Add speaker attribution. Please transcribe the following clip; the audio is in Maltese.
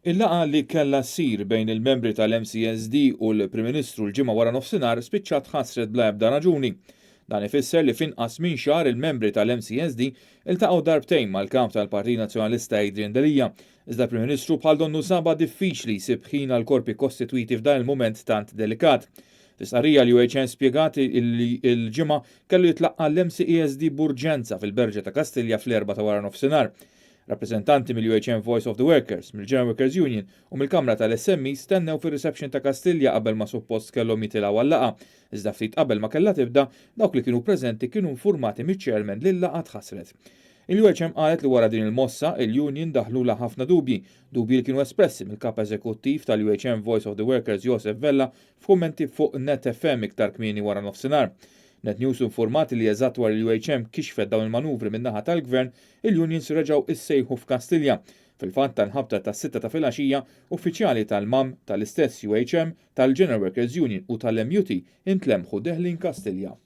Speaker 1: Il-laqgħa li kellha ssir bejn il-membri tal-MCESD u l-Prim Ministru l-Ġimgħa waranofsinhar spiċċat tħassret bla ebda raġuni. Dan ifisser li f'inqas minn xahar il-membri tal-MCESD iltaqgħu darbtejn mal-Kap tal-Partit Nazzjonalista Adrian Delia. Iżda l-Prim Ministru bħal donnu sabha diffiċli jsib ħin għall-korpi kostitwiti f'dan il-mument tant delikat. Fi stqarrija l-UHN spjegat li l-Ġimgħa kellu jitlaqqa' l-MCESD b'urġenza fil-Berġa ta' Kastilja fl-erbgħa ta' waranofsinhar. Rappreżentanti mill-UHM Voice of the Workers, mill-General Workers Union u mill-Kamra tal-SMEs stennew fir-reception ta' Kastilja qabel ma suppost kellhom jitilgħu għal-laqgħa. Iżda ftit qabel ma kellha tibda, dawk li kienu preżenti kienu infurmati miċ-chairman li l-laqgħa tħassret. Il-UHM qalet li wara din il-mossa, il-union daħlulha ħafna dubji, dubji li kienu espressi mill-Kap Eżekuttiv tal-UHM Voice of the Workers Josef Vella f'kummenti fuq Net FM iktar kmieni waranofsinhar. Net News infurmat li eżatt wara li l-UHM kixfet dawn il-manuvri min-naħa tal-Gvern, il-unions reġgħu issejħu f'Kastilja. Fil-fatt, għall-ħabta tas-sitta ta' filgħaxija, uffiċjali tal-MAM, tal-istess UHM, tal-General Workers Union u tal-MUT intlemħu deħlin Kastilja.